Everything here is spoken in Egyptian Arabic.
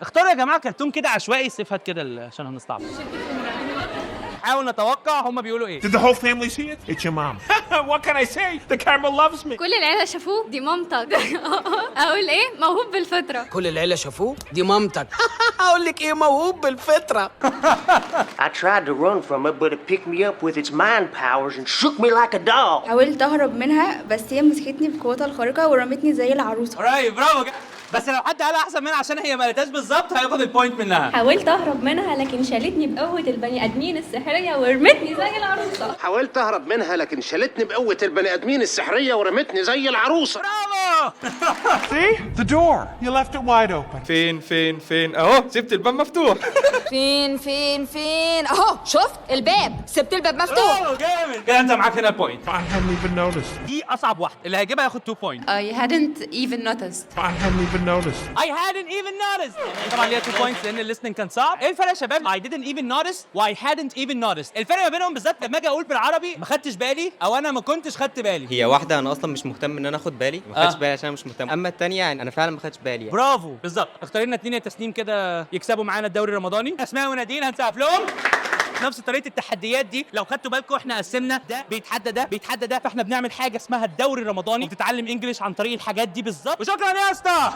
اختاروا يا جماعة كرتون كده عشوائي. سيف، هات كده عشان هنستعبط. حاول نتوقع هم بيقولوا ايه. Did the whole family see it? It's your mom. What can I say? The camera loves me. كل العيلة شافوه، دي مامتك. اقول ايه؟ موهوب بالفطرة. كل العيلة شافوه، دي مامتك. اقول لك ايه؟ موهوب بالفطره. I tried to run from it, but it picked me up with its mind powers and shook me like a doll. حاولت اهرب منها، بس هي مسكتني بقوتها الخارقة ورمتني زي العروسه. قريب، برافو. بس لو حد قال احسن منها، عشان هي ما قالتهاش بالظبط، هياخد ال point منها. حاولت اهرب منها، لكن شالتني بقوة البني ادمين السحرية ورمتني زي العروسة. حاولت اهرب منها، لكن شالتني بقوة البني ادمين السحرية ورمتني زي العروسة. برافو. See? The door. You left it wide open. فين فين فين؟ اهو، سبت الباب مفتوح. فين فين فين؟ اهو، شفت الباب؟ سبت الباب مفتوح. برافو، جامد كده، انت معاك هنا ال point. I hadn't even noticed. دي اصعب واحده، اللي هيجيبها ياخد 2 point. I hadn't even noticed. I hadn't even noticed. I hadn't even noticed. طبعا ليها 2 points لان ال listening كان صعب. ايه الفرق يا شباب؟ I didn't even notice و I hadn't even noticed. الفرق ما بينهم بالذات لما اجي اقول بالعربي ما خدتش بالي او انا ما كنتش خدت بالي. هي واحدة انا اصلا مش مهتم ان انا اخد بالي، ما خدتش بالي عشان انا مش مهتم، اما الثانية يعني انا فعلا ما خدتش بالي يعني. برافو، بالظبط. اختار لنا اتنين يا تسنيم كده يكسبوا معانا الدوري الرمضاني. اسماء ونادين، هنسقف لهم. نفس طريقه التحديات دي، لو خدتوا بالكم احنا قسمنا ده بيتحدى ده بيتحدى ده، فاحنا بنعمل حاجة اسمها الدوري الرمضاني، وبتتعلم English عن طريق الحاجات دي بالظبط. وشكرا يا اسطى.